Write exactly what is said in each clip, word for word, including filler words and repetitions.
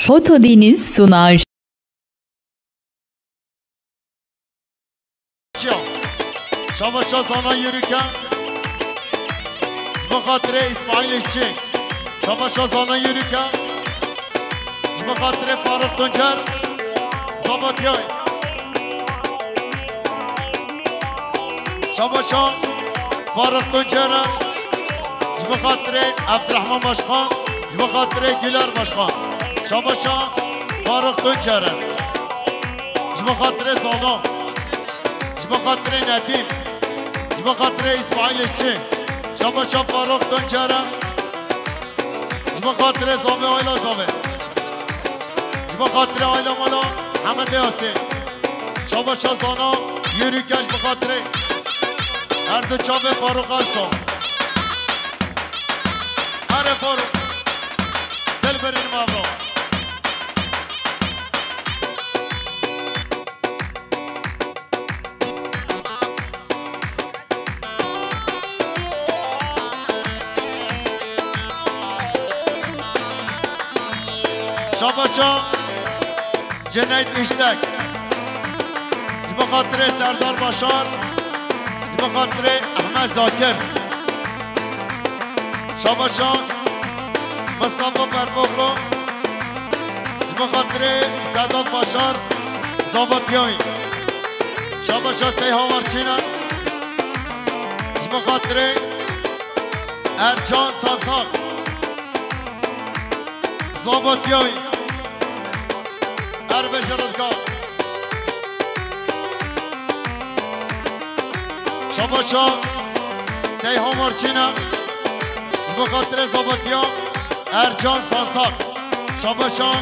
Fotodeniz sunar. Çiya. Şabaşa Zana Yürüke. Ji bo xatirê İsmail İşçi. Şabaşa Zana Yürüke. Ji bo xatirê Faruk Tuncer. Zabatiyay. Şabaşa Faruk Tuncer. Ji bo xatirê Abdurrahman Başkan. Ji bo xatirê Güler Başkan. Şabaşa Faruk Tuncer. Ji bo xatirê Zana. Ji bo xatirê Nedim. Ji bo xatirê İsmail İşçi. Şabaşa Faruk Tuncer. Ji bo xatirê Zavê Ayla Zavê. Ji bo xatirê Ayla Mala Hemedê Yasê. Şabaşa Zana Yürüke ji bo xatirê her du çavê Faruk Erso. Are Faruk. Gel berin mavro. Şabaşa Cüneyt İşlek. Ji bo xatirê Serdar Başar. Ji bo xatirê Ehmed Zakir. Şabaşa Mustafa Berboğlu. Ji bo xatirê Sedat Başar. Zavatiyayî. Şabaşa Seyha Warçîna. Ji bo xatirê Ercan Sansak. Zavatiyayî. Erbeşe Rizgar. Şabaşa Seyha Marçîna. Ji bo xatirê Zavatiya Ercan Sansak. Şabaşa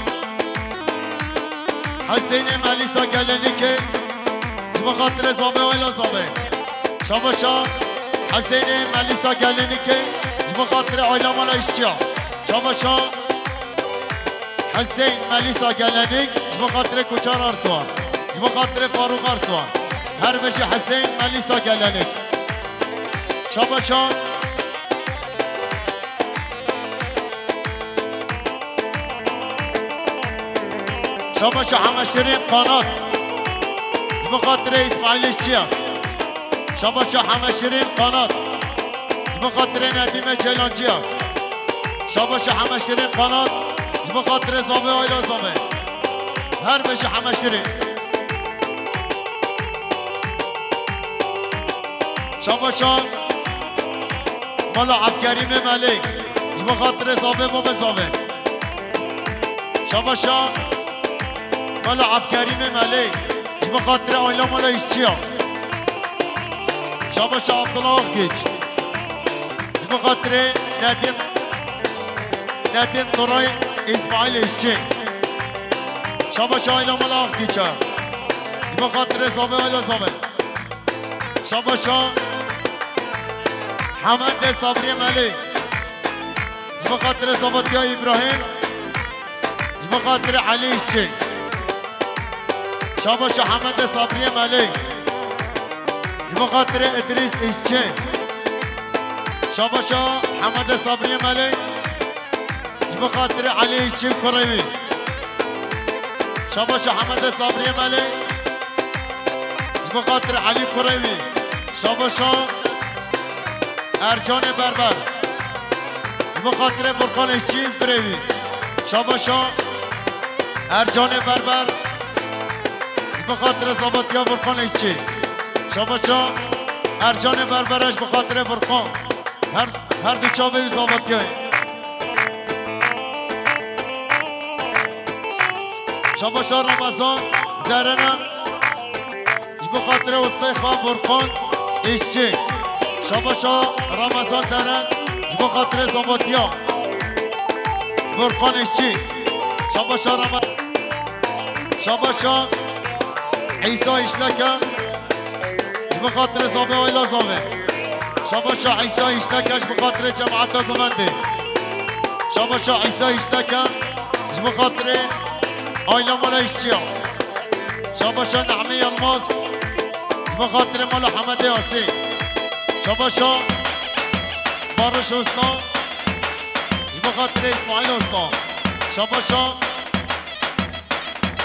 Hüseyinê Melîsa Gelenikê. Ji bo xatirê Zavê Ayla Zavê. Şabaşa Hüseyinê Melîsa Gelenikê. Ji bo xatirê Ayla Mala İşçiya. Şabaşa Hüseyin Melîsa Gelenik, ji bo xatirê Koçar Arsuan, ji bo xatirê Faruk Arsuan, her bijî Hüseyin Melîsa Gelenik. Şabaşa. Şabaşa Hemeşirîn Kanat, ji bo xatirê İsmail İşçiya. Şabaşa Hemeşirîn Kanat, ji bo xatirê Nedîme Ceylanciya. Şabaşa Hemeşirîn Kanat, ji bo xatirê Zavê Ayla Zavê. Her bijî Hemeşirîn. Şabaşa Mala Abkerîmê Melê, ji bo xatirê Zavê Bavê Zavê. Şabaşa Mala Abkerîmê Melê, ji bo xatirê Ayla Mala İşçiya. Şabaşa Abdullah Akgîç. Ji bo xatirê Nedim, Nedim Turay, İsmail İşçi. Şabaşa Ayla Mala Akgîça. Ji bo xatirê Zavê Ayla Zavê. Şabaşa Hemedê Sabriyê Melê. Ji bo xatirê Zavatiya İbrahim. Ji bo xatirê Elî İşçi. Şabaşa Hemedê Sabriyê Melê. Ji bo xatirê İdrîs İşçi. Şabaşa Hemedê Sabriyê Melê. Ji bo xatirê Elî İşçi û kurê wî. Şabaşa Hemedê Sabriyê Melê. Ji bo xatirê Elî kurê wî. Şabaşa Ercanê Berber. Ji bo xatirê Furkan Eşçî û birê wî. Şabaşa Ercanê Berber. Ji bo xatirê Zavatiya Furkan Eşçî. Şabaşa Ercanê Berber e ji bo xatirê Furkan. Her, her du çavê wî Zavatiyayê. Şabaşa Ramazan Zerena. Ji bo xatirê Ustayê xwe Furkan Îşçi. Şabaşa Ramazan Zeren. Ji bo xatirê Zavatiya Furkan Îşçi. Şabaşa Rama-, Şabaşa Îsa Îşleke. Ji bo xatirê Zavê Ayla Zavê. Şabaşa Îsa Îşleke ji bo xatirê cemaeta Gumendê. Şabaşa Îsa Îşleke ji bo xatirê Ayla Mala Îşçiya. Şabaşa Nehmê Yilmaz ji bo xatirê Mala Hemedê Asê. Şabaşa Barış Usta ji bo xatirê İsmail Usta. Şabaşa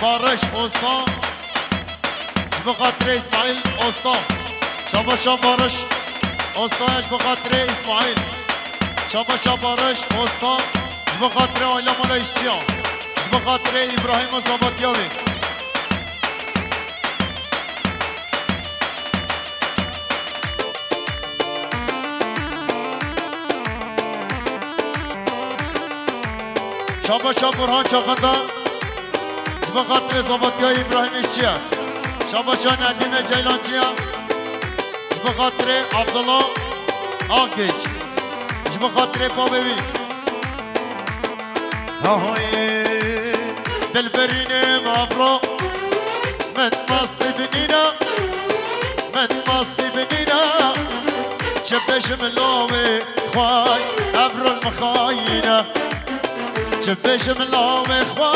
Barış Usta. Ji bo xatirê Îsmaîl Usta. Şabaşa Barış Usta ji bo xatirê Îsmaîl. Şabaşa Barış Usta ji bo xatirê aile mala îşçiya. Ji bo xatirê Îbrahîm û Zabatiyavê. Şabaşa Burhan Çaxanda. Ji bo xatirê Zavatiya Îbrahîm Îşçiya. Şabaşa Nedîme Ceylanciya. Ji bo xatirê Abdullah Akgeç. Ji bo xatirê bavê wî. Hahoyê dilberînê mavro. Min nasîb nîna. Min nasîb nîna. Çi bêjim lawê xway, ev rol mixayîne. Çi bêjim lawê xwe,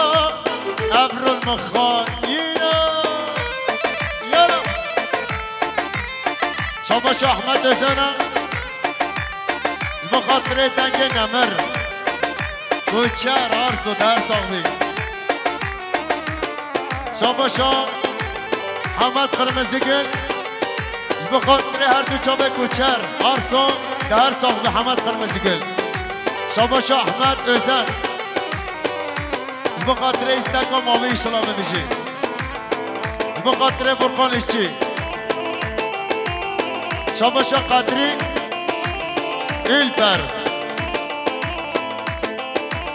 ev rol mixayîne. Yala. Şabaş Ahmet Özen'e. Ji bo xatirê dengê nemir. Koçer Arso, der sax bî. Şabaşa Hemed Qirmizigil. Ji bo xatirê her du çavê Koçer Arso, der sax bî Hemed Qirmizigil. Şabaşa Ahmet Özen. Ji bo xatirê îsteka mavî înşallah bibijî. Ji bo xatirê Furkan Îşçî. Şabaşa Qedrî Ülper.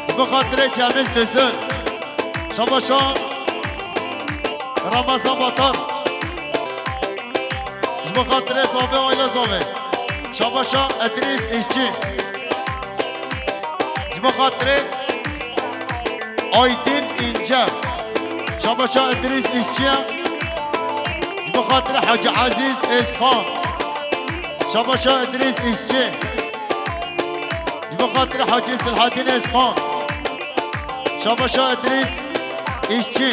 Ji bo xatirê Cemîl Tuzun. Şabaşa Ramazan Batar. Ji bo xatirê Zavê, aile Zavê. Şabaşa Edrîs Îşçî. Ji bo xatirê Aydin Înce. Şabaşa Edrîs Îşçi. Ji bo xatirê Hacî Ezîz Êzqan. Şabaşa Edrîs Îşçi. Ji bo xatirê Hacî Silhedîn Êzqan. Şabaşa Edrîs Îşçi.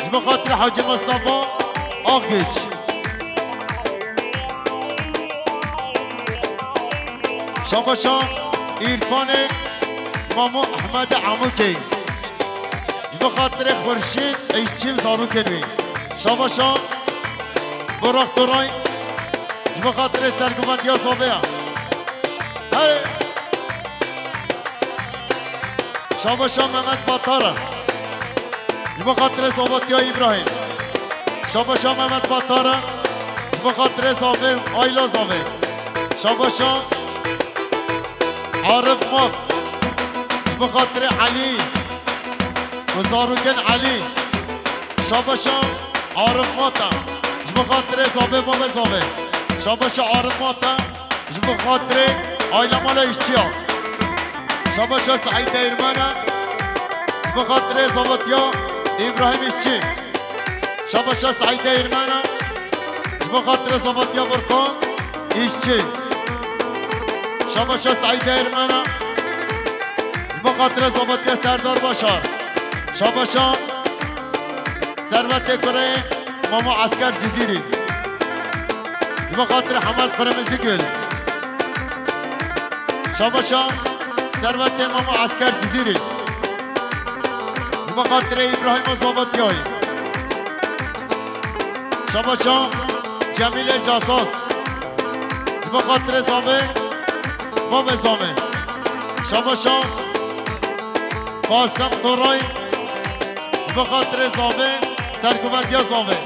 Ji bo xatirê Hacî Mustafa Akgîç. Şabaşa Îrfanê Mamo Ehmedê Amûkê. Ji bo xatirê Xurşîd Îşçî û zarokên wî. Şabaşa Burak Toray. Ji bo xatirê sergovendiya Zavê ya. Hey! Şabaşa Mehmet Batara. Ji bo xatirê Zavatiya Îbrahîm. Şabaşa Mehmet Batara. Ji bo xatirê Zavê, aîla Zavê. Şabaşa Arif Mat. Ji bo xatirê Elî û zarokên Elî. Şabaşa Arif Mata. Ji bo xatirê Zavê, Bavê Zavê. Şabaşa Arif Mata. Ji bo xatirê aîla mala îşçiya. Şabaşa Seîd Değirmena. Ji bo xatirê Zavatiya Îbrahîm Îşçî. Şabaşa Seîd Değirmena. Ji bo xatirê Zavatiya Furkan Îşçî. Şabaşa Seîd Değirmena. Ji bo xatirê Zavatiya Serdar Başar. Şabaşa Servetê kurê Mamo Esker Cizîrî. Ji bo xatirê Hemed Qirmizîgul. Şabaşa Servetê Mamo Esker Cizîrî. Ji bo xatirê Îbrahîma Zavatiyayî. Şabaşa Cemîlê Casaz. Ji bo xatirê Zavê, Bavê Zavê. Şabaşa Qasem Toray. Ji bo xatirê Zavê, sergovendiya Zavê.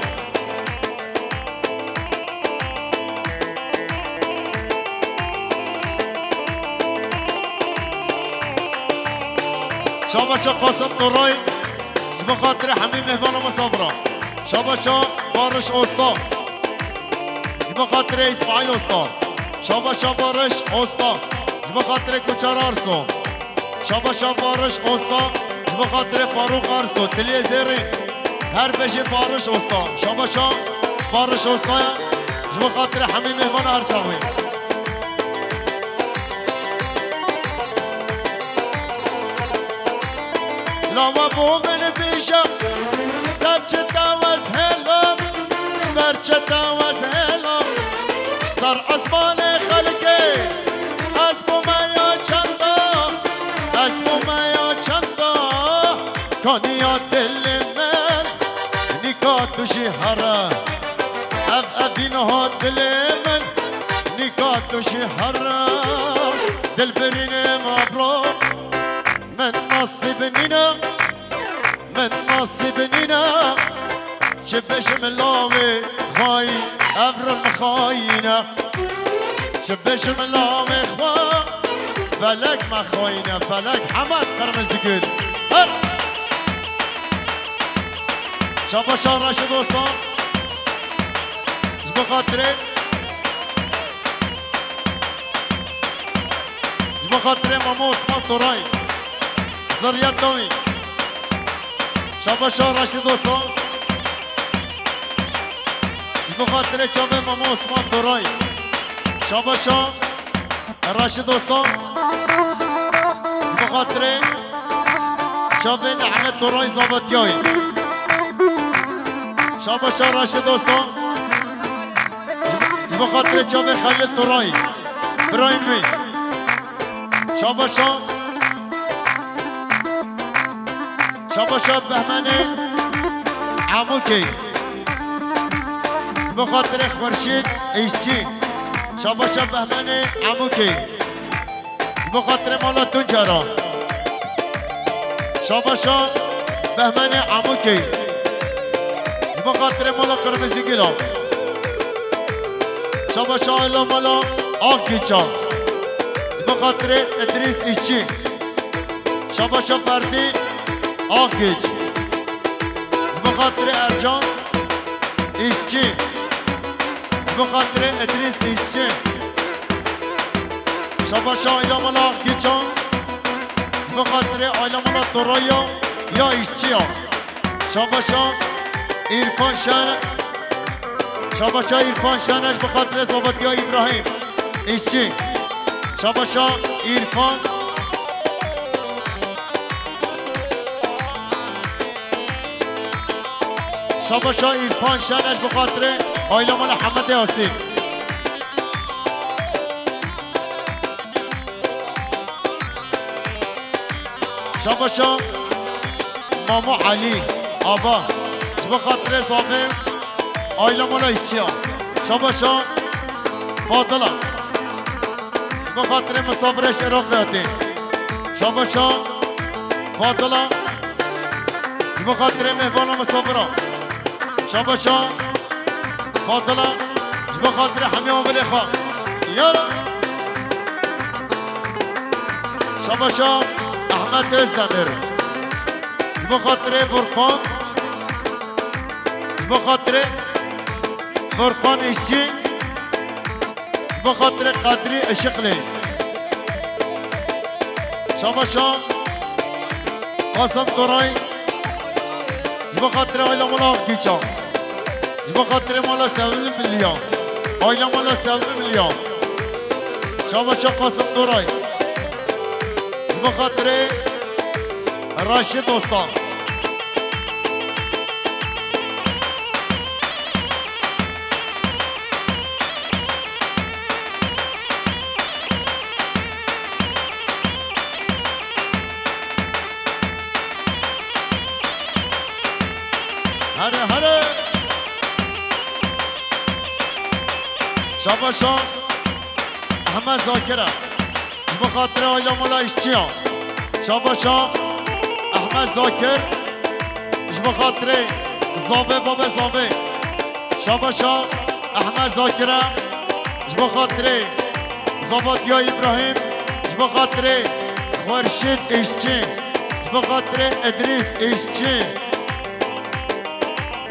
Şabaşa Qasem Toray. Ji bo xatirê hemî mêhvana misafira. Şabaşa Barış Osta. Ji bo xatirê Îsmaîl Osta. Şabaşa Barış Osta. Ji bo xatirê Koçer Arso. Şabaşa Barış Osta. Ji bo xatirê Farûq Arso. Tiliyê Zêrî. Her bêjê Barış Osta. Şabaşa Barış Osta. Ji bo xatirê hemî mêhvana her sax bî. Lawa bo min bêje, ser çi te wez hêla, ber çi te wez hêla. Ser esmanê xelkê, ez bo me ya çanda, ez bo me ya çanda. Kaniya dilê min, Tu jî here. Ev, ev vî niha dilê min, nîka tu jî here. Dilbirînê mevro, min nasîb nîne, min nasîb nîne. Çi bêjim lawê xayî, ev rûn min xayîne. Çi bêjim lawê xwe, felek me xayîne, felek Hemed Qirmizîgul. Her. Şabaşa Reşîd Osman. Ji bo xatirê, ji bo xatirê Mamo Osman Toray. Ziriyet dawî. Şabaşa Reşîd Osman. Ji bo xatirê çavê Mamo Osman Toray. Şabaşa Reşîd Osman. Ji bo xatirê çavê Nehmet Toray Zavatiyayî. Şabaşa Reşîd Osman. Ji bo xatirê çavê Xelîl Toray. Birayên wî. Şabaşa. Şabaşa Behmenê Amûkê. Ji bo xatirê Xurşîd Îşçî. Şabaşa Behmenê Amûkê. Ji bo xatirê mala Tuncara. Şabaşa Behmenê Amûkê. Ji bo xatirê mala Qirmizîgula. Şabaşa aîla mala Akgîça. Ji bo xatirê Îdrîs Îşçî. Şabaşa Ferdî Akgîç. Ji bo xatirê Ercan Îşçî. Ji bo xatirê Îdrîs Îşçî. Şabaşa aîla mala Akgîçan. Ji bo xatirê aîla mala Toraya ya Îşçiya. Şabaşa Îrfan Şen. Şabaşa Îrfan Şen ji bo xatirê Zavetiya Îbrahîm Îşçî. Şabaşa Îrfan. Şabaşa Îrfan Şen ji bo xatirê aîla mala Hemedê Asî. Şabaşa Mamo Elî Aba. Ji bo xatirê Zavê aîla mala Îşçiya. Şabaşa Fadila. Ji bo xatirê misafirê ji Iraqê hatî. Şabaşa Fadila. Ji bo xatirê mêvana misafira. Şabaşa Fadila. Ji bo xatirê hemî avilê xwe. Yala. Şabaşa Ehmed Özdemir. Ji bo xatirê Furkan. Ji bo xatirê Furkan Îşçî. Ji bo xatirê Qedrî Işıklı. Şabaşa Qasım Toray. Ji bo xatirê aîla mala Akgîça. Ji bo xatirê mala Sevim Bilya. Aîla mala Sevim Bilya. Şabaşa Qasım Toray. Ji bo xatirê Reşîd Dosta. Here, here. Şabaşa Ehmed Zakir e. Ji bo xatirê aîla mala Îşçiya. Şabaşa Ehmed Zakir. Ji bo xatirê Zavê Babê Zavê. Şabaşa Ehmed Zakir e. Ji bo xatirê Zavatiya Îbrahîm. Ji bo xatirê Xurşîd Îşçî. Ji bo xatirê Îdrîs Îşçî.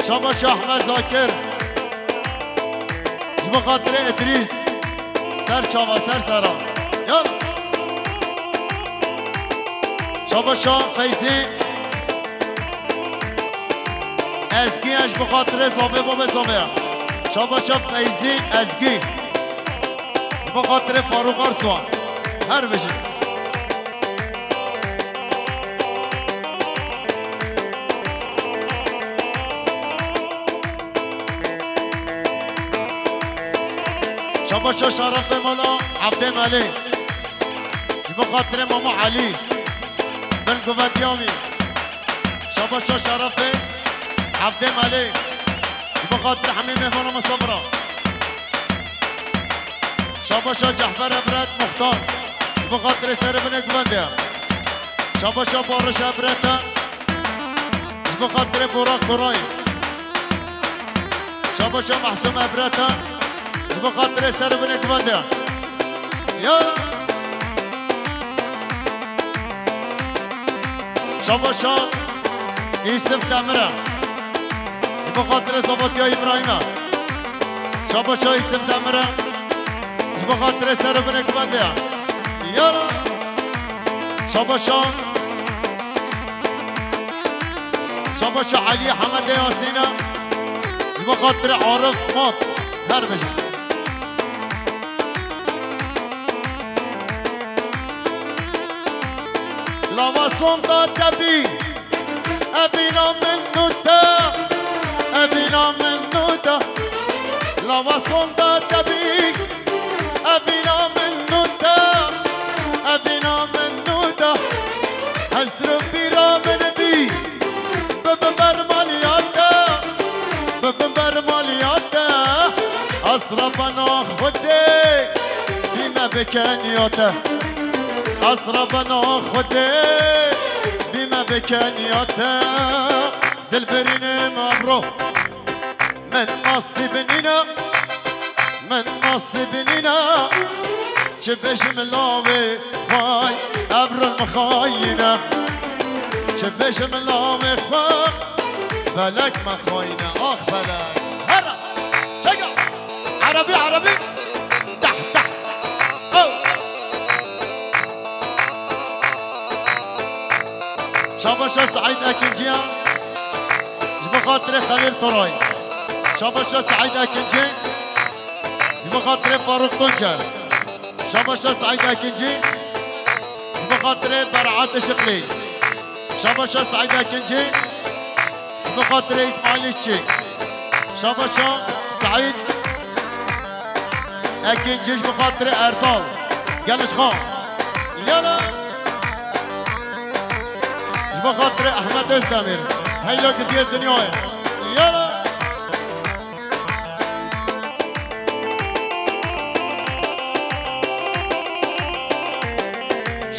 Şabaşa Ehmed Zakir. Ji bo xatirê Îdrîs. Ser çava, ser sera. Yal. Şabaşa Feyzî Ezgî, ji bo xatirê Zavê Babê Zavê. Şabaşa Feyzî Ezgî. Ji bo xatirê Farûq Arsuan. Her bijî. Şabaşa Şerefê mala Evdê Melê. Ji bo xatirê Mamo Elî. Bin Guvendiyamî. Şabaşa Şerefê Evdê Melê. Ji bo xatirê hemî mêvana me sofra. Şabaşa Cehfer Ebret Muxtar. Ji bo xatirê serê binê guvendê. Şabaşa Barış Ebret e. Ji bo xatirê Borak Koray. Şabaşa Mahsum Ebret e. Ji bo xatirê serê binê guvendê. Ya. Şabaşa Yusuf Demir e. Ji bo xatirê Zavatiya Îbrahîm e. Şabaşa Yusuf Demir e. Ji bo xatirê serê binê guvendê e. Yala. Şabaşa. Şabaşa Elî Hemedê Yasîn e. Ji bo xatirê Arif Mat. Her bijî. Lava sonda te bî, evîna min nû te, evîna min nû te. Lava sonda te bî, evîna min nû te, evîna min nû te. Hezr û bîra min bî, bibim ber maliya te, bibim ber maliya te. Esrabana Xwedê, bîme bikeniya te. Esrabana Xwedê, bîme bikeniya te. Dilberînê me bro, min nasîb nîne, min nasîb nîne. Çi bêjim lawê xway, ev rol mixayîne. Çi bêjim lawê xwe, felek me xayîne. Ax felek. Hera. Çeka. Erebî, erebî. Deh, deh. Oh. Şabaşa Seîd Ekinciya. Ji bo xatirê Xelîl Toray. Şabaşa Seîd Ekinci. Ji bo xatirê Faruk Tuncer. Şabaşa Seîd Ekinci. Ji bo xatirê Beraat Işıklı. Şabaşa Seîd Ekinci. Ji bo xatirê Îsmaîl İşçi. Şabaşa Seîd Ekinci ji bo xatirê Erdal Gelişxan. Yala. Ji bo xatirê Ehmed Özdemir. Heyla gidiye dinyayê. Yala.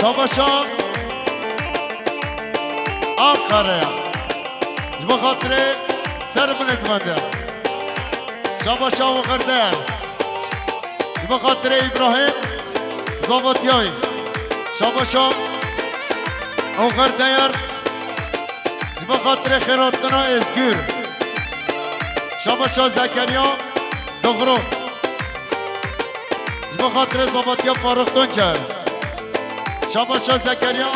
Şabaşa Ankara'ya. Ji bo xatirê ser min guvende. Şabaşa Oxirdeyer. Ji bo xatirê Îbrahîm Zavatiyayî. Şabaşa Oxirdeyer. Ji bo xatirê Xêratina Êzgûr. Şabaşa Zekeriya Dogro. Ji bo xatirê Zavatiya Faruk Tuncer. Şabaşa Zekeriya.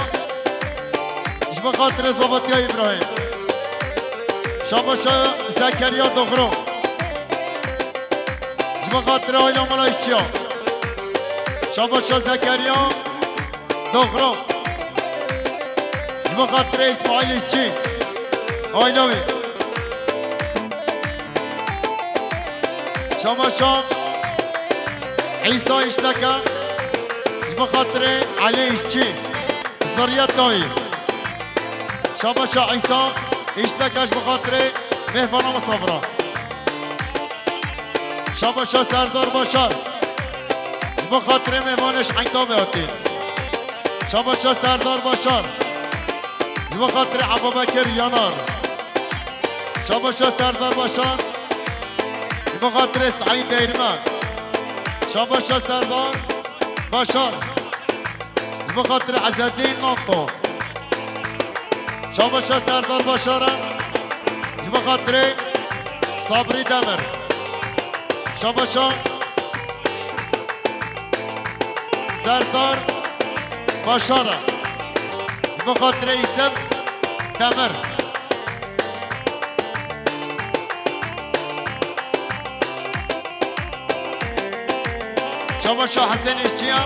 Ji bo xatirê Zavatiya Îbrahîm. Şabaşa Zekeriya Dogro. Ji bo xatirê Ayla Mala Îşçiya. Şabaşa Zekeriya Dogro. Ji bo xatirê Îsmaîl Îşçi. Ayla wî. Şabaşa Îsa Îşteka. Ji bo xatirê Elî Îşçi. Zerriyet dawî. Şabaşa Îsa Îşteka ji bo xatirê mêvana misafira. Şabaşa Serdar Başar. Ji bo xatirê mêvanê ji Eyntabê hatî. Şabaşa Serdar Başar. Ji bo xatirê Ebubekir Yanar. Şabaşa Serdar Başar. Ji bo xatirê Seîd Değirmen. Şabaşa Serdar Başar. Ji bo xatirê Ezzedîn Nanto. Şabaşa Serdar Başar e. Ji bo xatirê Sabrî Demir. Şabaşa Serdar Başar e. Ji bo xatirê Îsem Demir. Şabaşa Hesen Îşçiya.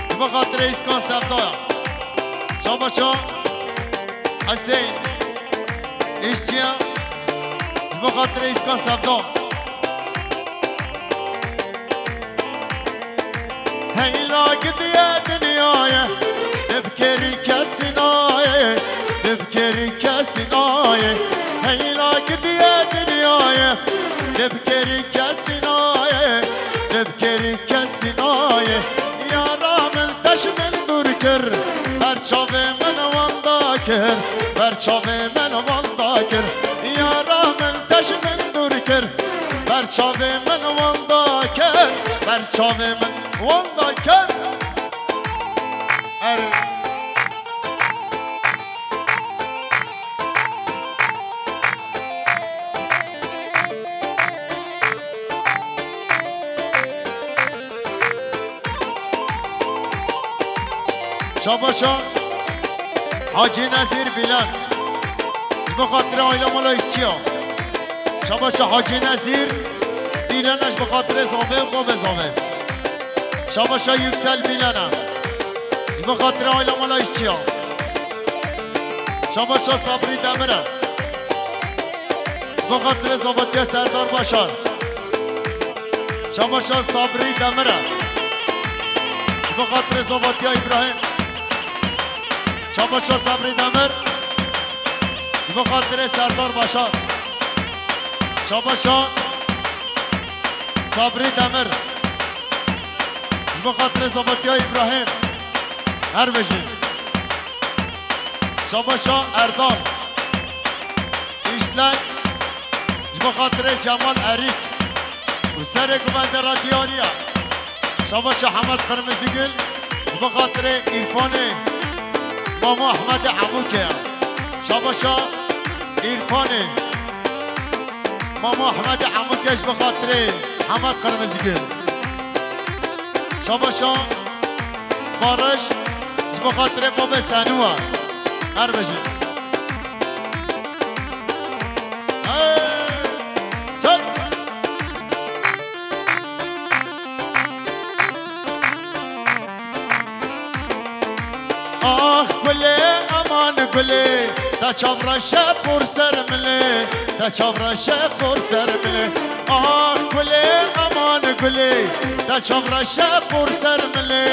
Ji bo xatirê Îskan Sevdaya. Şabaşa Hesen Îşçiya. Ji bo xatirê Îskan Sevda. Heyla gidiye dinyayê, divkirî kesî nayê, divkirî kesî nayê. Heyla gidiye dinyayê, kir, ber çavê min wenda kir, yara min te ji min dûr kir, ber çavê min wenda kir, ber çavê min wenda kir. Erê. Şabaşa Hacî Nezîr Bîlen. Ji bo xatirê aîla mala îşçiya. Şabaşa Hacî Nezîr Bîlen ji bo xatirê zavê û bavê zavê. Şabaşa Yüksel Bîlen e. Ji bo xatirê aîla mala îşçiya. Şabaşa Sabrî Demir e. Ji bo xatirê zavatiya Serdar Başar. Şabaşa Sabrî Demir e. Ji bo xatirê zavatiya Îbrahîm. Şabaşa Sabrî Demir. Ji bo xatirê Serdar Başar. Şabaşa Sabrî Demir. Ji bo xatirê zavatiya Îbrahîm. Her bijî. Şabaşa Erdal. Îşlek. Ji bo xatirê Cemal Erîk. Û serê guvendera diyariya. Şabaşa Hemed Qirmizîgil. Ji bo xatirê Îrfanê. Mamo Ehmedê Hemûke. Şabaşa Îrfanê. Mamo Ehmedê Hemûke ji bo xatirê Hemed Qirmizîgil. Şabaşa Barış ji bo xatirê babê Senû e. Her bijî. Hey! Çek! Ax gulê, eman gulê, te çavreşe por ser milê, te çavreşe por ser milê. Ax gulê, eman gulê, te çavreşe por ser milê,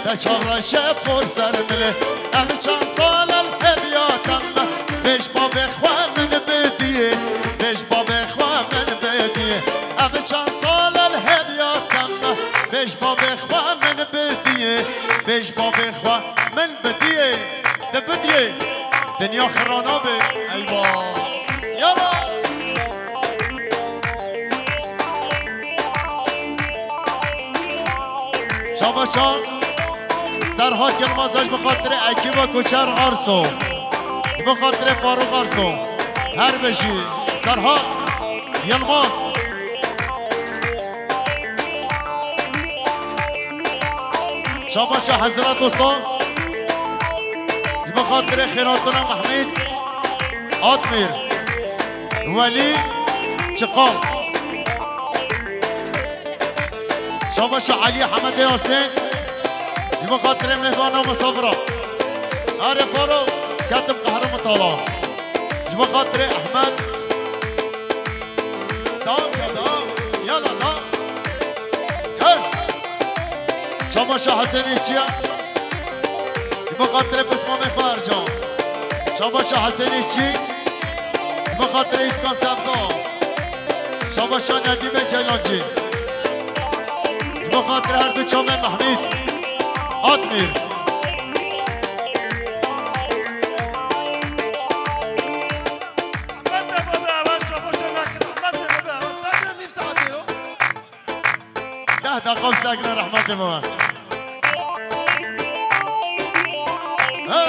te çavreşe por ser milê. Ev çend sal el heviya te me, bêj bavê xwe min bidiyê, bêj bavê xwe min bidiyê. Ev çend sal el heviya te me, bêj bavê xwe min bidiyê, bêj bavê xwe min bidiyê, de bidiyê, dinya xira nabe. Eywa. Yala. Şabaşa Serhat Yilmaz ji bo xatirê ekiba Koçer Arso. Ji bo xatirê Faruk Arso. Her bijî Serhat Yilmaz. Şabaşa Hezret Usta. Ji bo xatirê Xêratina Mehmîd Atmîr. Welî Çiqal. Şabaşa Elî Hemedê Yasin. Ji bo xatirê mêvana misafira. Erê Faro, ketim qehre min tala. Ji bo xatirê Ehmed. Devam ya, devam. Yala, devam. Hey. Şabaşa Hesen Îşçi. Ji bo xatirê pismamê xwe Ercan. Şabaşa Hesen Îşçi. Ji bo xatirê Îskan Sevda. Şabaşa Nedîmê Ceylancî. Ji bo xatirê her du çavê Mehmîd. Atmîr. Rehmet de bebe, ev şabaşa nakin, rehmet de bebe, ev sadece nîv saetê yo. Deh deqa sekine rehmetê baba. Ha?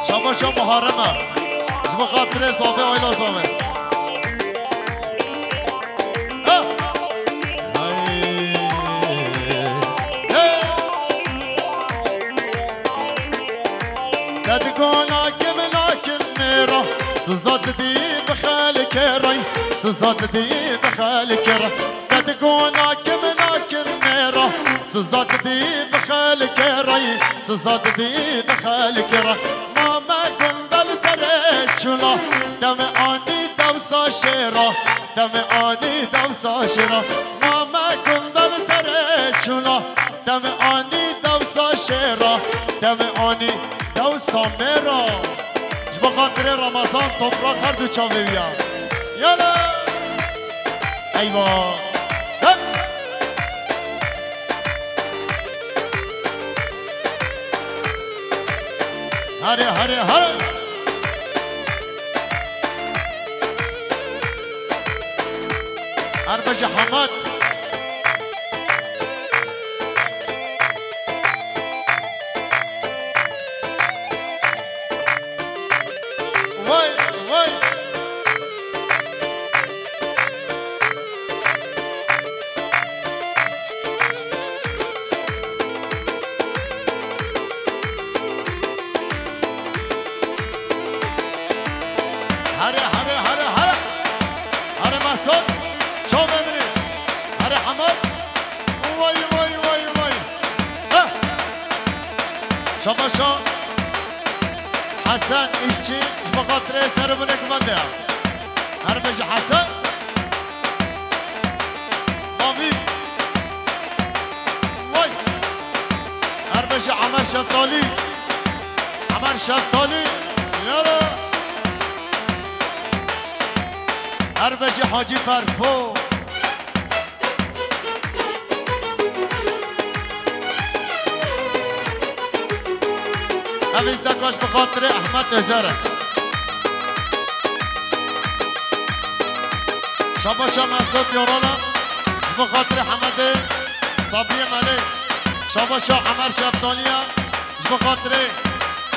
Şabaşa Muharrem e. Ji bo xatirê zavê, aîla zavê. Ha? Hey. Hey. Te di gona kim nakin mêra, siza didî bi xelkê re, siza didî bi xelkê re. Te di gona kim nakin mêra, siza didî bi xelkê re, siza didî bi xelkê re. Mame gunda li serê çûla, demê anî dewsa şêra, demê anî dewsa şêra. Mame gunda li serê çûla, demê anî dewsa şêra, demê anî dewsa mêra. Ji bo xatirê Ramazan Toprak her du çavê wî ya. Yala! Eywa! Hep! Here, here, here. Her bejî Hemed. Vay, vay. Here, here, here, here. Here Mesut. Çav emirî. Here Hemed. Vay, vay, vay, vay. Heh. Şabaşa. Hesen İşçi. Ji bo xatirê serê binê kumandê ya. Her bejî Hesen. Mavî. Vay. Her bejî Emer Şeftalî. Emer Şeftalî. Yala. Her bejî Hacî Ferfo. Ev îstekaş bi xatirê Ehmed Özer e. Şabaşa Mesut Yorala, ji bo xatirê Hemedê Sabriyê Melê. Şabaşa Emer Şeftaliya, ji bo xatirê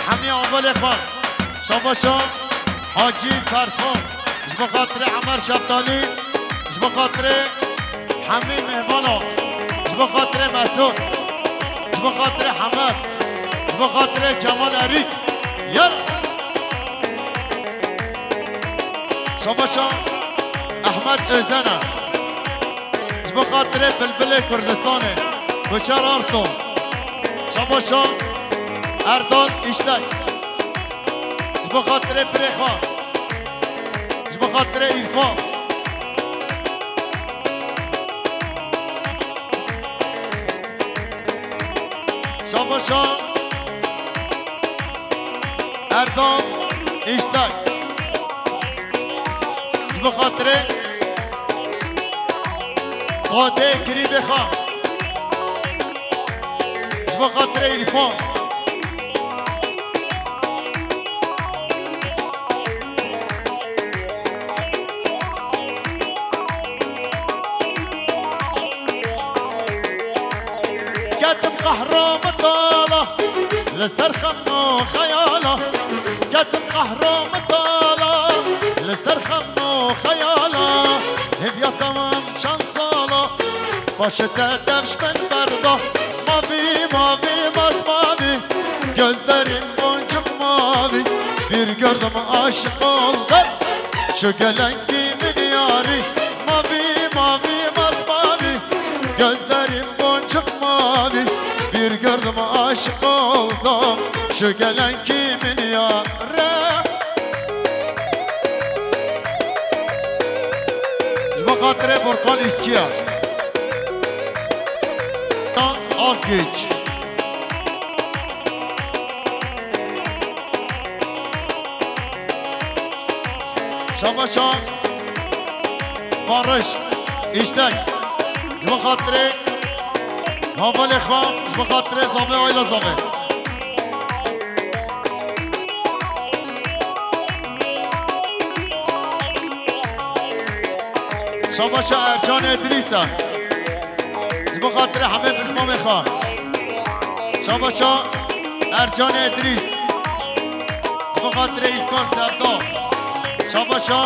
hemî avalê xwe. Şabaşa Hacî Ferfo, ji bo xatirê Emer Şeftalî, ji bo xatirê hemî mêvana, ji bo xatirê Mesut, ji bo xatirê Hemed, ji bo xatirê Cemal Erîk. Yar. Şabaşa Ehmed Özene. Ji bo xatirê bilbilê Kurdistanê, Koçer Arso. Şabaşa Erdal İşlek. Ji bo xatirê birê xwe. Ji bo xatirê Îrfan. Şabaşa Erdal Îşlek. Ji bo xatirê xwedê kirîbê xwe. Ji bo xatirê Îrfan. Ketim qehra mitala, li ser xem û xeyala. Ketim qehra mitala, li ser xem û xeyala. Hêviya te min çend sala, paşê te dev ji min berda. Mavî, mavî, masmavî, gözlerin boncuk mavi. Bir gördüm aşık oldum, şu gelen kimin yari? Mavi, mavi, masmavi, gözlerin boncuk mavi. Bir gördüm aşık oldum, şu gelen kimin yari? Ji bo xatirê Furkan Îşçiya. Tan Akgüç. Şabaşa Barış Îştek. Ji bo xatirê hevalê xwe, ji bo xatirê Zavê, aîla Zavê. Şabaşa Ercan Edrîs e. Ji bo xatirê hemê pismamê xwe. Şabaşa Ercan Edrîs. Ji bo xatirê Îskar Sevda. Şabaşa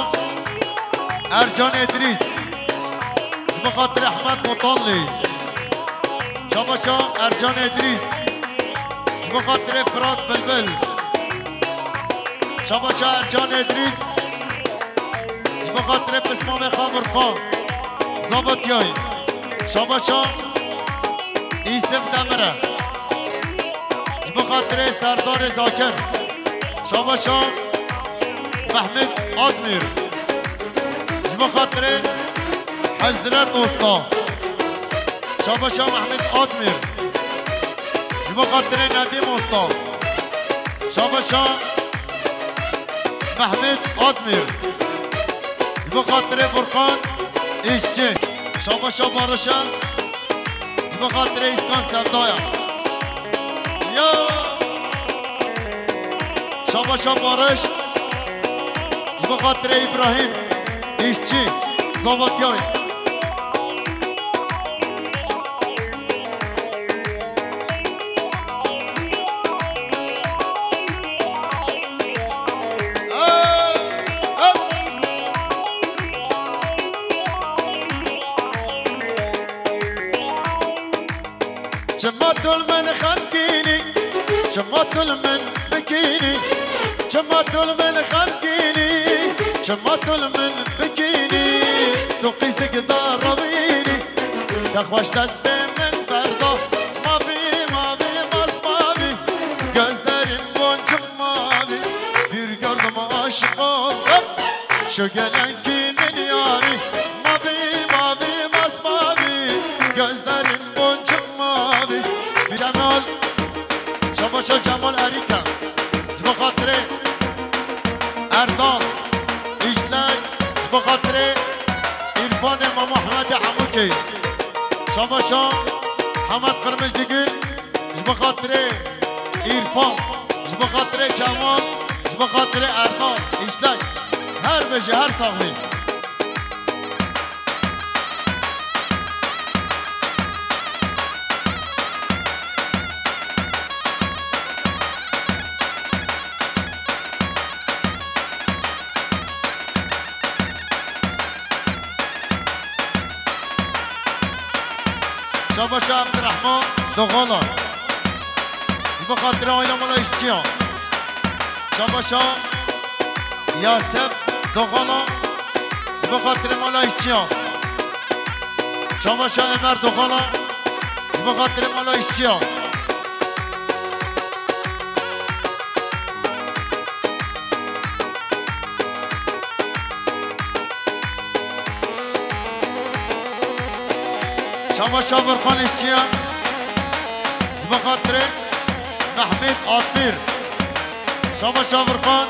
Ercan Edrîs. Ji bo xatirê Ehmed Botanlî. Şabaşa Ercan Edrîs. Ji bo xatirê Firat Bilbil. Şabaşa Ercan Edrîs. Ji bo xatirê pismamê xwe Furkan. Zavatiyayî. Şabaşa Îsif Demir e. Ji bo xatirê Serdarê Zakir. Şabaşa Mehmet Admîr. Ji bo xatirê Hezret Usta. Şabaşa Mehmet Admîr. Ji bo xatirê Nedîm Usta. Şabaşa Mehmet Admîr. Ji bo xatirê Furkan Îşçi. Şabaşa Barışan. Ji bo xatirê Îskan Sevdaya. Ya. Şabaşa Barış. Ji bo xatirê Îbrahîm, îşçî, Zavatiyayê. Çima tu li min xemgînî, çima tu li min bikînî, çima tu li min xemgînî, çima tu li min bikînî, tu qîzik darewînî, te xweş destê min berda, mavî, mavî, masmavî, gözlerin boncuk mavî, bir gördüm aşık oldum, şu gelen kimin yarı, mavî, mavî, masmavî, gözlerin boncuk mavî. Cemal, Şabaşa Cemal Erîka, ji bo xatirê Erdal, Îşlek, ji bo xatirê Îrfanê Mama Hemedê Hemûkê. Şabaşa Hemed Qirmizîgul, ji bo xatirê Îrfan, ji bo xatirê Cemal, ji bo xatirê Erdal, Îşlek. Her bijî, her sax bî. Şabaşa Abdurrahman Doğala. Ji bo xatirê aile mala îşçiya. Şabaşa Yasef Doğala. Ji bo xatirê mala îşçiya. Şabaşa Ömer Doğala. Ji bo xatirê mala îşçiya. Şabaşa Furkan îşçiya. Ji bo xatirê Mehmet Atmîr. Şabaşa Furkan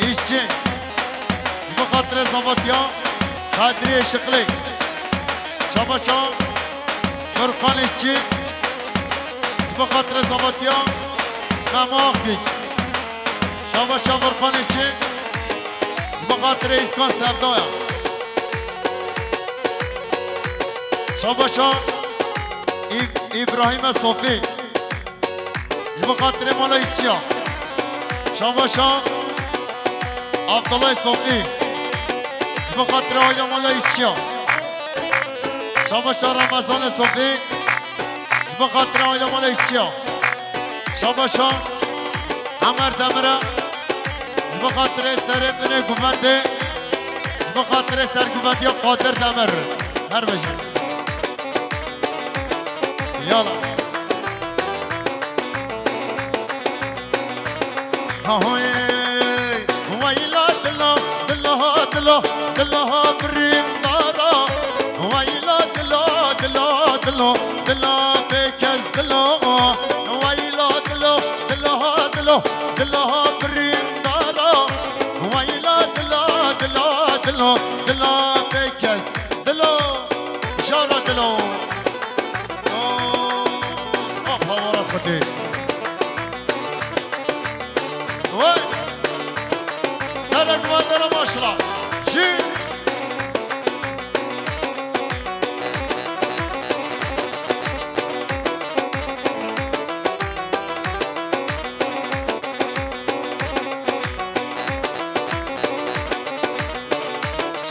îşçi. Ji bo xatirê Zavatiya Kadriyê Şiqlê. Şabaşa Furkan îşçi. Ji bo xatirê Zavatiya Memo Akgîç. Şabaşa Furkan îşçi. Ji bo xatirê Îskan Sevdaya. Şabaşa Î-, Îbrahîme Sofî. Ji bo xatirê mala îşçiya. Şabaşa Abdullah Sofî. Ji bo xatirê aile mala îşçiya. Şabaşa Ramazan Sofî. Ji bo xatirê aile mala îşçiya. Şabaşa Emer Demire. Ji bo xatirê serê binê guvendê. Ji bo xatirê serguvendiya Qadir Demir. Her bijî. Yala. Ahoy, weyla dilo, dilo, dilo, dilo birîndara. Weyla dilo, dilo, dilo, dilo bêkes dilo. Weyla dilo, dilo, dilo, dilo birîndara. Weyla dilo, dilo, dilo, dilo bêkes dilo. Jara dilo. Oh, ah, hawara Xwedê. Wey. Serek vadere maşla. Jî.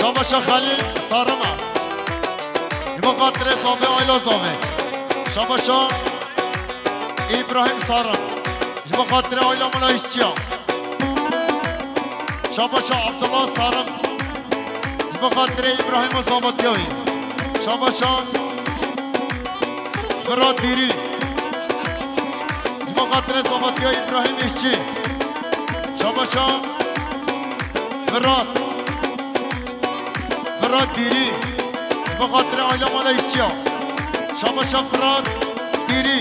Şabaşa Xelîl Sarima. Ji bo xatirê Zavê, aila Zavê. Şabaşa Îbrahîm Sarim. Ji bo xatirê aila mala îşçiya. Şabaşa Abdullah Sarim. Ji bo xatirê Îbrahîm û Zavatiyayê. Şabaşa Firat Dîrî. Ji bo xatirê Zavatiya Îbrahîm Îşçî. Şabaşa Firat. Firat Dîrî. Ji bo xatirê aile mala îşçiya. Şabaşa Firat Dîrî.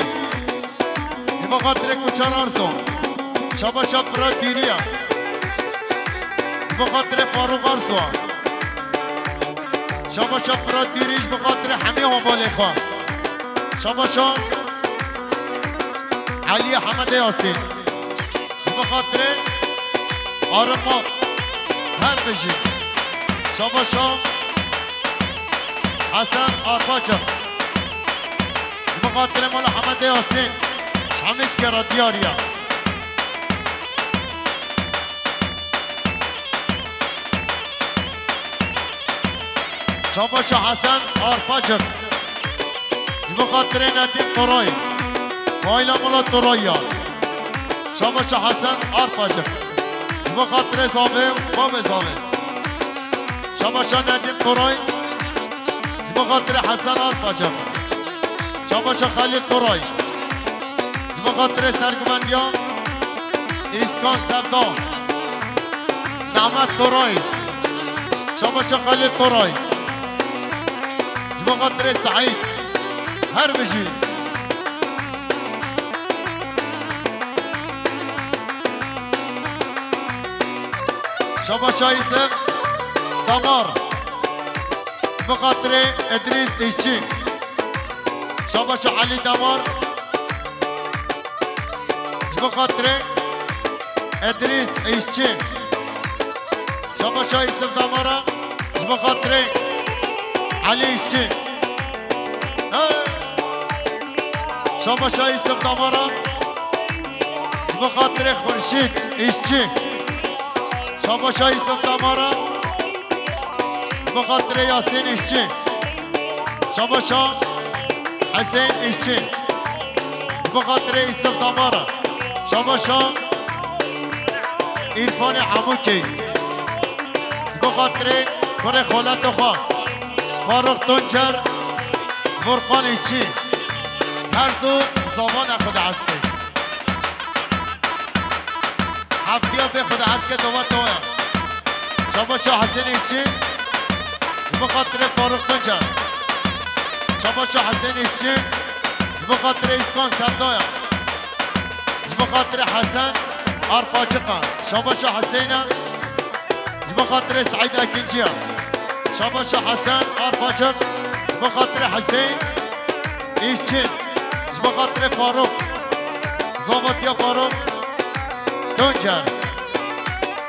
Ji bo xatirê Kuçar Arso. Şabaşa Firat Dîrî ya. Ji bo xatirê Farûq Arso. Şabaşa Firat Dîrî ji bo xatirê hemî hevalê xwe. Şabaşa Elî Hemedê Yasîn. Ji bo xatirê Arif Mat. Her bijî. Şabaşa Hesen Arpaçik. Ji bo xatirê mala Hemedê Yasîn. Ji hemî çike re diyar e. Şabaşa Hesen Arpaçik. Ji bo xatirê Nedîm Toray. Aîla mala Toray ya. Şabaşa Hesen Arpaçik. Ji bo xatirê Zavê û bavê Zavê. Şabaşa Nedîm Toray. Ji bo xatirê Hesen Arpaçik. Şabaşa Xelîl Toray. Ji bo xatirê serguvendiya Îskan Sevda. Mehmet Toray. Şabaşa Xelîl Toray. Ji bo xatirê Seîd. Her bijî. Şabaşa Îsef Damar. Ji bo xatirê Idrîs Îşçî. Şabaşa Elî Damar. Ji bo xatirê Edrîs Îşçî. Şabaşa Îsif Damara. Ji bo xatirê Elî Îşçî. Hey! Şabaşa Îsif Damara. Ji bo xatirê Xurşîd Îşçî. Şabaşa Îsif Damara. Ji bo xatirê Yasîn Îşçî. Şabaşa Hesên Îşçî. Ji bo xatirê Îsif Damara. Şabaşa Îrfanê Hemûkê. Ji bo xatirê kurê xaleta xwe. Faruk Tuncer, Furkan Îşçî. Her du zavana xwe diezkê. Heftiya bê xwe diezkê dawet dawa ye. Şabaşa Hesên Îşçî. Ji bo xatirê Faruk Tuncer. Şabaşa Hesên Îşçî. Ji bo xatirê Îskan Sevda ye. Ji bo xatirê Hesen Arpaçik e. Şabaşa Hesên e. Ji bo xatirê Seîd Ekinci ye. Şabaşa Hesen Arpaçik. Ji bo xatirê Hesên Îşçî. Ji bo xatirê Faruk. Zavetiya Faruk Tuncer.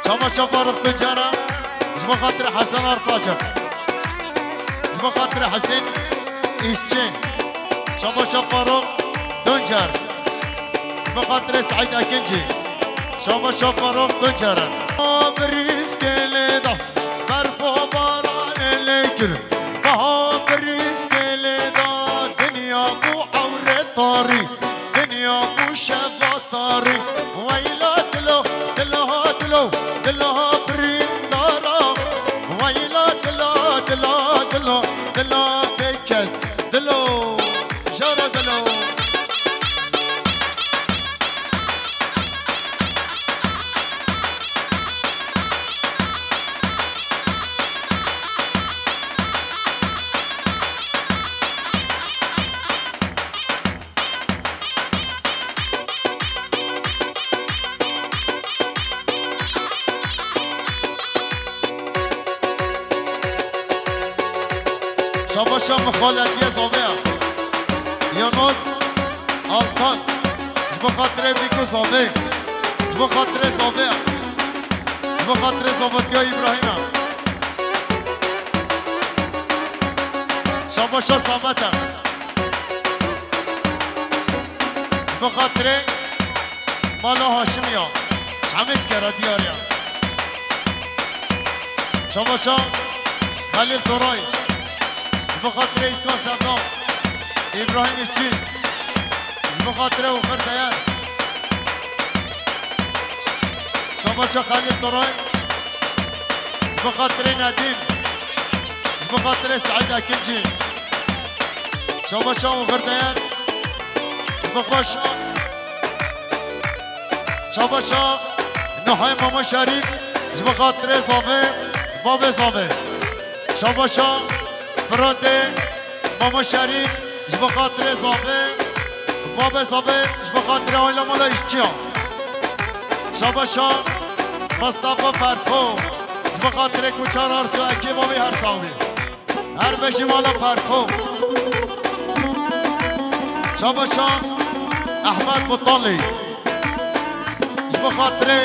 Şabaşa Faruk Tuncer e. Ji bo xatirê Hesen Arpaçik. Ji bo xatirê Hesên Îşçî. Şabaşa Faruk Tuncer. Ji bo xatirê Seîd Ekinci. Şabaşa Faruk Tuncer e. Birîskê lê da, berf û baranê lê kir. Baha birîskê lê da, dinya bû ewrê tarî. Dinya bû şeva tarî. Weyla dilo, dilo, dilo, dilo birîndara. Weyla dilo, dilo, dilo, dilo bêkes. Dilo, jara dilo. Şabaşa mixaletiye zavê ya. Yunus Altan. Ji bo xatirê Bîku zavê. Ji bo xatirê zavê ya. Ji bo xatirê zavetiya Îbrahîm e. Şabaşa Samet e. Bi xatirê mala Haşimiya. Hemî kere diyar e. Şabaşa Xelîl Toray. Bi xatirê Îskan Sevda. Îbrahîm Îşçî. Bi xatirê Oxir Deyer. Şabaşa Xelîl Toray. Ji bo xatirê Nedîm. Ji bo xatirê Seîd Ekincî. Şabaşa Oxir Deyer. Ji bo xwe şa-, şabaşa Nuhay Mama Şerîf. Ji bo xatirê Zavê, bavê Zavê. Şabaşa Firatê Mama Şerîf, ji bo xatirê Zavê, babê Zavê, ji bo xatirê aîla mala îşçiyan. Şabaşa Mustafa Ferko, ji bo xatirê Kuçar Arsu, ekîba wî her sax bî. Her bijî mala Ferko. Şabaşa Ehmed Mutalî, ji bo xatirê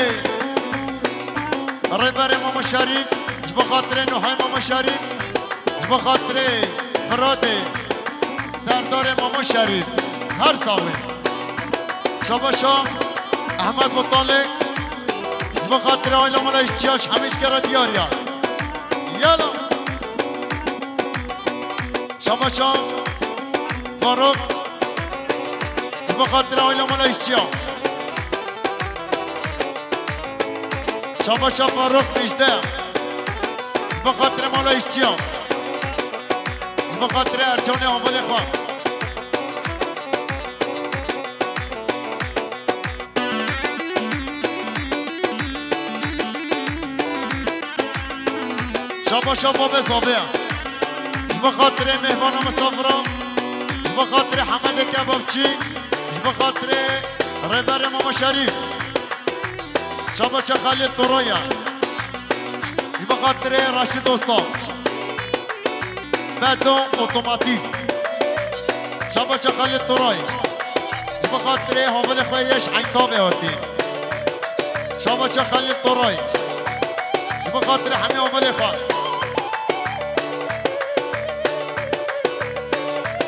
Rêberê Mamo Şerîf, ji bo xatirê Nuhê Mamo Şerîf, ji bo xatirê Firatê, Serdarê Mamo Şerîf. Her saxlê. Şabaşa Ehmed Botalê, ji bo xatirê aile mala îşçiya ji hemî kere diyar ya. Yala. Şabaşa Faruk, ji bo xatirê aile mala îşçiya. Şabaşa Faruk Dijde. Ji bo xatirê mala îşçiya. Ji bo xatirê Ercanê hevalê xwe. Şabaşa babê Zavê. Ji bo xatirê mêvana misafira. Ji bo xatirê Hemedê kebabçî. Ji bo xatirê Rêberê Mama Şerîf. Şabaşa Xelîl Toraya. Ji bo xatirê Reşîd Dosta. Beton otomatîk. Şabaşa Xelîl Toray. Ji bo xatirê hevalê xwe yê ji Eyntabê hatî. Şabaşa Xelîl Toray. Ji bo xatirê hemî hevalê xwe.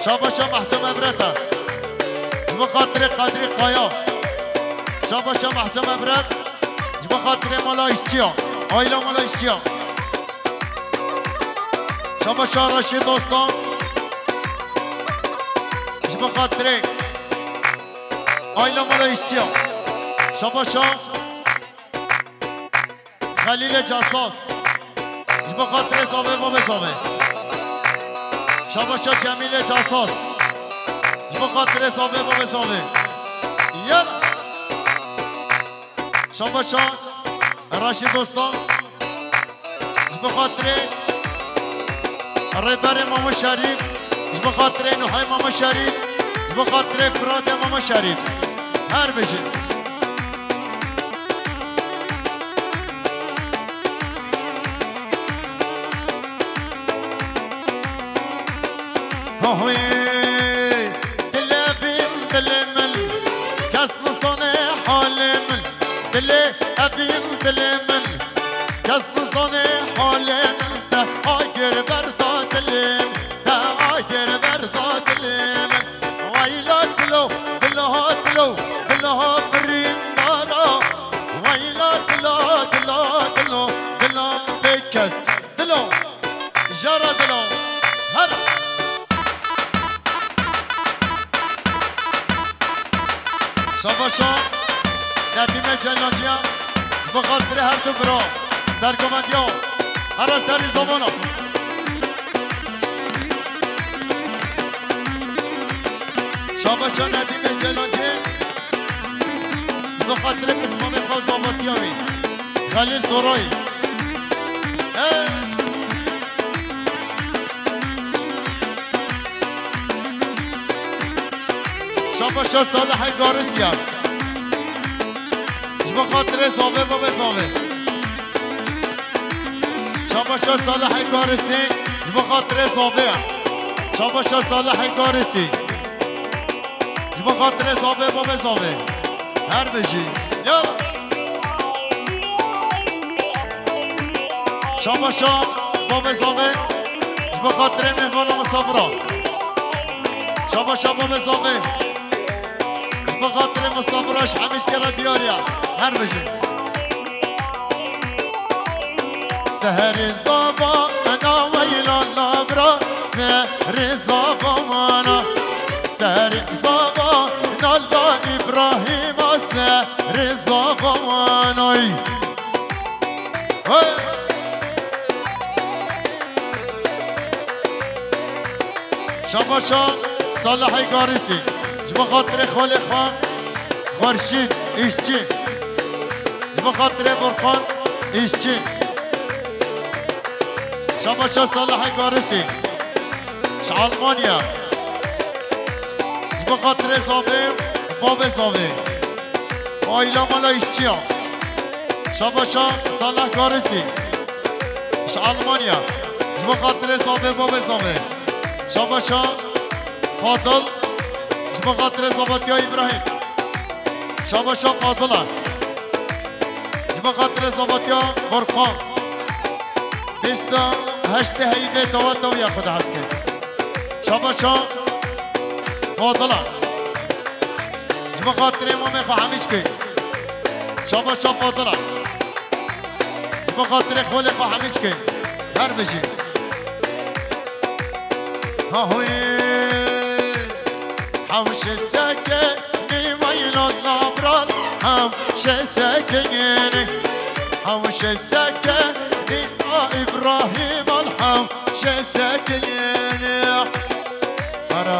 Şabaşa Mehsûm Ebret e. Ji bo xatirê Qedrî Kaya. Şabaşa Mehsûm Ebret. Ji bo xatirê mala îşçiya. Aîla mala îşçiya. Şabaşa Reşîd Dostan. Ji bo xatirê aîla mala îşçiya. Şabaşa Xelîlê Casas. Ji bo xatirê Zavê, babê Zavê. Şabaşa Cemîlê Casas. Ji bo xatirê Zavê, babê Zavê. Yala. Şabaşa Reşîd Dostan. Ji bo xatirê Rêberê Mamo Şerîf. Ji bo xatirê Nuhê Mamo Şerîf. Ji bo xatirê Firatê Mamo Şerîf. Her bijî. Hohê, dilê evîn dilê min, kes nizane halê min. Dilê evîn dilê min, kes nizane halê min. Te agir berda dilê min, te agir berda dilê min. Wayla dilo, dilo, dilo, dilo birîndara. Wayla dilo, dilo, dilo, dilo bêkes. Dilo. Jara dilo. Hera. Şabaşa Nedîmê Ceylanciya. Bi xatirê her du bira. Sergovendiya. Hera serî zamana. Şabaşa Nedîmê Ceylancî. Bi xatirê pismanê xwe zavetiya wî. Xelîl Toray. Hey! Şabaşa Salihê Garisiya. Ji bo xatirê Zavê, babê Zavê. Şabaşa Salihê Garisî. Ji bo xatirê Zavê. Şabaşa Salihê Garisî. Ji bo xatirê Zavê, babê Zavê. Her bijî. Ya. Şabaşa babê Zavê. Ji bo xatirê mêvana misafira. Şabaşa babê Zavê. Ji bo xatirê misafira ji hemî kere diyar ya. Her bijî. Seherê zava ena weyla labra, seherê zava mana. Seherê zava nala Îbrahîma, seherê zava manay. Hey! Şabaşa Salihê Garisî. Ji bo xatirê xalê xwe Xurşîd Îşçî. Ji bo xatirê Furqan Îşçî. Şabaşa Salihê Garisî. Ji Almanya. Ji bo xatirê Zavê, babê Zavê. Aîla mala îşçiya. Şabaşa Salih Garisî. Ji Almanya. Ji bo xatirê Zavê, babê Zavê. Şabaşa Fadil. Ji bo xatirê Zavetiya Îbrahîm. Şabaşa Fadila. Ji Bi xatirê zavatiya Furqan. Bîst û heştê heyvê tewata wî ya xwe dihes kir. Şabaşa Fadila. Ji bi xatirê mamê xwe hemî çikê. Şabaşa Fadila. Ji bi xatirê xolê xwe hemî çikê. Her bijî. Ha hoyê. Hewşe sekenî weylo nabran, hewşe sekenî. Hewşe sekenî a Îbrahîm al, hewşe sekenî. Ara,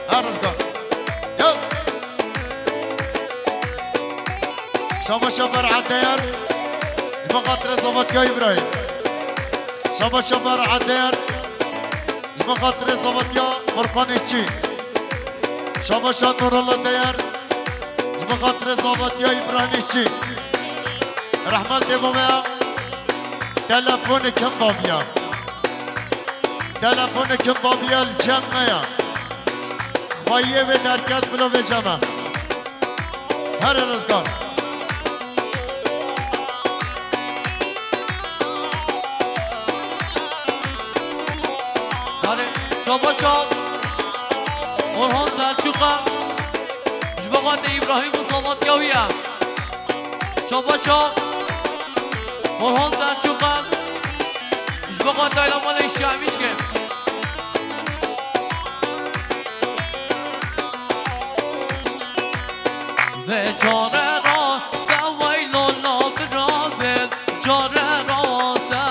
ha rizgar. Ya. Şabaşa ber Eteyer. Bi xatirê zavatiya Îbrahîm. Şabaşa ber Eteyer. Ji bo xatirê zavetiya Furkan Îşçî. Şabaşa Nurullah Değer. Ji bo xatirê zavetiya Îbrahîm Îşçî. Rehmetê bo me ya. Telefonê kim babiya? Telefonê kim babiya li cem me ya? Xweyê wê derket bilo vê cem e. Her rizgar. Çapa çap. Orhan Selçuk e. Ji bo xatirê Îbrahîm û Samat ya wî ye. Çapa çap. Orhan Selçuk e. Ji bo xatirê Îbrahîm û Samat ya wî ye. Vê çare ra se weylo la bira vê çare ra se.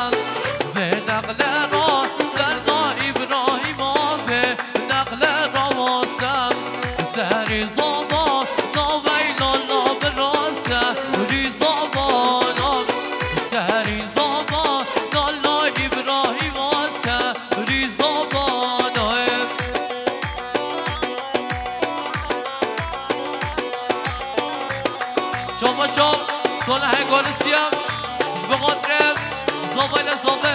Vê neqle ra se la Îbrahîma vê neqle ra se. Serî zava na weylo la bira se rî zava na. Serî zava na la Îbrahîma se rî zava na. Şabaşa Salihê Galisiye, ji bo xatirê zavayla zave.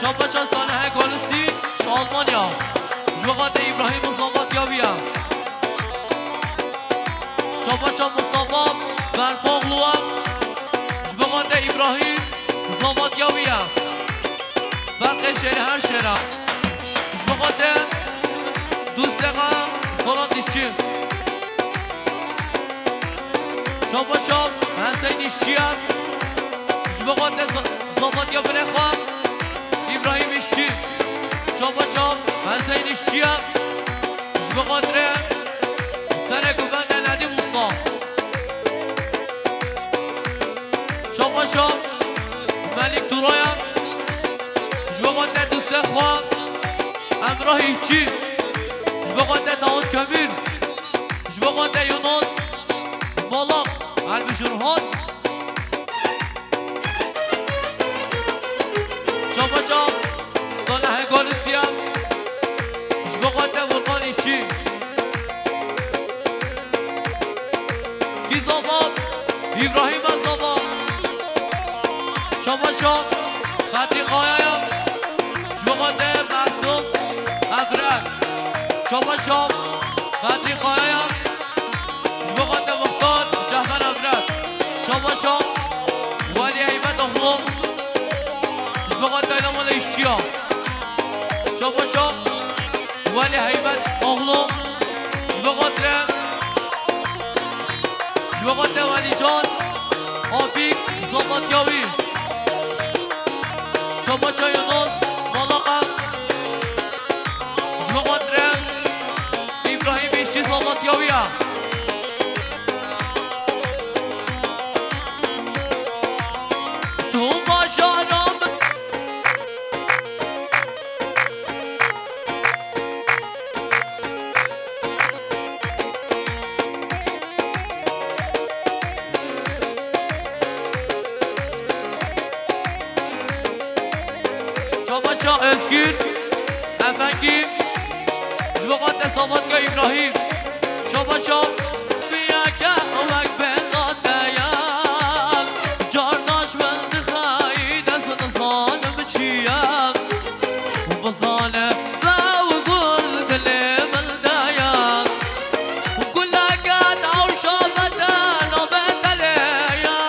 Şabaşa Salihê Galisi ji Almanya. Ji bo xatirê Îbrahîm û zavatiya wî ye. Şabaşa Mustafa Berfoğlu e. Ji bo xatirê Îbrahîm zavatiya wî ye. Ferqê şêrê her şêre. Ji bo xatirê dûstexa Polat Îşçî. Şabaşa Hüseyin Îşçî ye. Ji bo xatirê za-, zavatiya birê xwe Îbrahîm Îşçî. Şabaşa Hüseyin Îşçî ye. Ji bo xatirê serê guvenê Nedîm Usta. Şabaşa Melîk Turaya. Ji bo xatirê dûstê xwe Emrah Îşçî. Ji bo xatirê Dawud Kömür. Ji bo xatirê Yunus Malak. Her bijî Orhan. Çapa çap, Salihê Galisiye. Ji bo xatirê Furkan Îşçî. Kî zava, Îbrahîm e zava. Çapa çap, Xetrî Kaya ye. Ji bo xatirê Mesûm Evren. Çapa çap, Xetrî Kaya ye. Ji bo xatirê Muxtar Cefer Evren. Çapa çap, Welî Heymet Oxlu. Ji bo xatirê Dayla Mala Îşçiya. Çapa çap, Welî Heymet Oxlu. Ji bo xatirê, ji bo xatirê Welî Can Apîk, zavatiya wî. Çapa çap Yunus Malaka. Ji bo xatirê Îbrahîm Îşçî, zavatiya wî ye. Tu bajara min. Çapa çap Özgür Efendi, ji bo xatirê zavatiya Îbrahîm. Çapa çap. Biyeke wek bela te ye, carna ji min dixeyî dest, nizanim çi ye. Bizane bew gul dilê min de ye. Guleke tewşa bede navê te lê ye.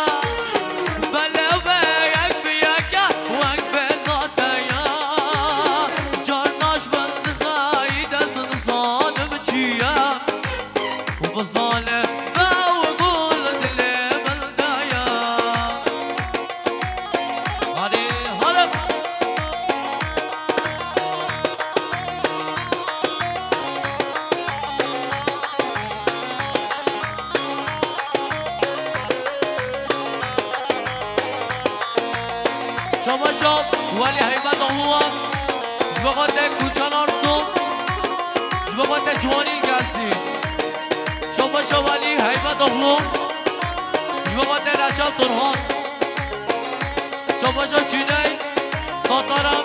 Welî Heymetoglu, ji bo xatirê Kûçan Arso, ji bo xatirê Ciwanî Gezî. Şopa şo Welî Heymetoglu, ji bo xatirê Reçel Turhan. Şopa şo Çîney Tatara,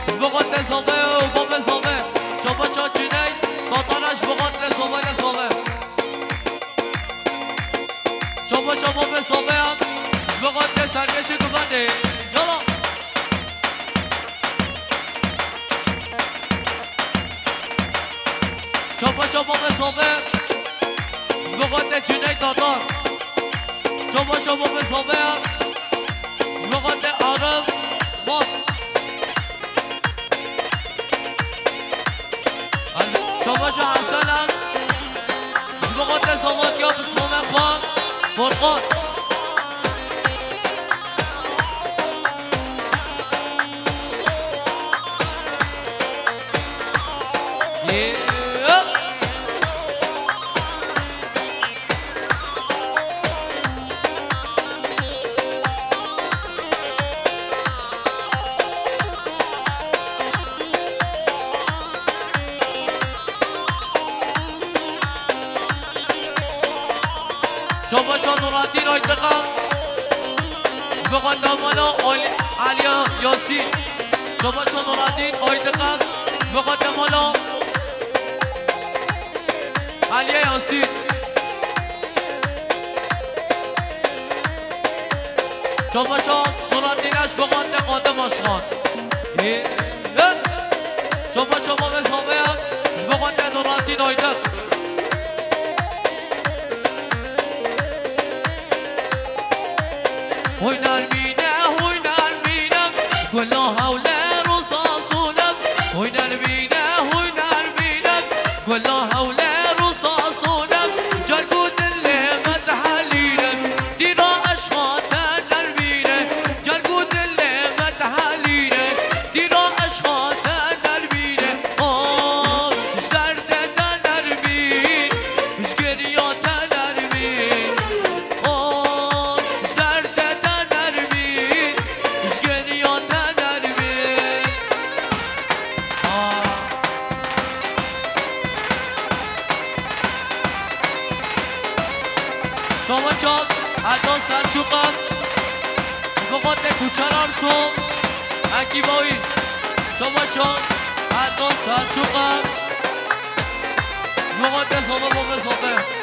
ji bo xatirê Zave û Babê Zave. Şopa şo Çîney Tatara, ji bo xatirê Zave lê Zave. Şopa şo Babê Zave ya, ji bo xatirê Serkêşî Guvendê. Yala. Şopa şo Babê Zave, ji bo xatirê Cüneyt Tatar. Şopa şo Babê Zave ya, ji bo xatirê Arif Mat. Şopa şo Hesen em, ji bo xatirê Zave ya pismamê xwe, Furkan. Şopa şo Nuratîn Aytekan, ji bo xatirê mala Al-, Aliya Yasîn. Şopa şo Nuratîn Aytekan, ji bo xatirê mala Aliya Yasîn. Şopa şo Nuratîn, ji bo xatirê Qadim Aşxan. Ê, ê. Şopa şo Babê Zave ya, ji bo xatirê Nuratîn Aytekan. Hoy Nermîne, hoy Nermîne, gula hewle rosa sonem. Hoy Nermîne, hoy Nermîne, gula hewle rosa sonem. Car ku dilê me dihelîne, dîra eşqa te Nermîne. Car ku dilê me dihelîne, dîra eşqa te Nermîne. Oh, ji derdê te Nermîn, ji geriya te Nermîn. Oh, ji derdê te Nermîn, ji geriya te Nermîn. Ah. Şopa şo Erdoğan Selçuka, ji bo xatirê Kûçan Arso, ekîba wî. Şopa şo Erdoğan Selçuka, ji bo xatirê Zava Babê Zave.